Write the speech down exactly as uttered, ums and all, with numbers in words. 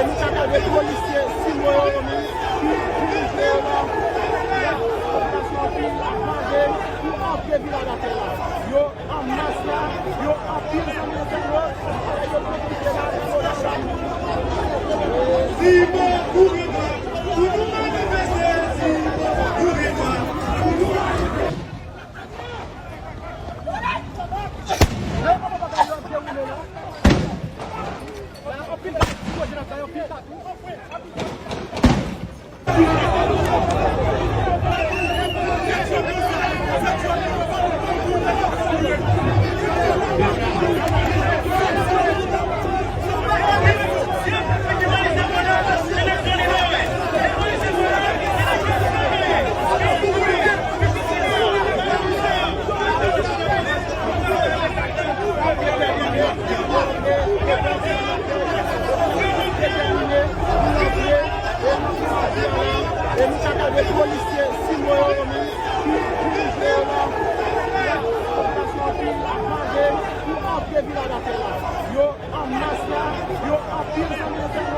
nou ta gade polisye, si mwen yo menm, ki, ki rive yo la, y ap fè operasyon anpil, y ap mande pou antre vilaj atè la. Yo an mas la, yo anpil zanmi entènot, yo pran kite la, yo la. Simon, kouri dwat, pou nou manifeste, Simon, kouri dwat, pou nou manifeste. E nou ta gade polisye, si mwen yo menm, ki, ki rive yo la, y ap fè operasyon anpil, y ap mande pou antre vilaj atè la. Yo an mas la, yo anpil zanmi entènot.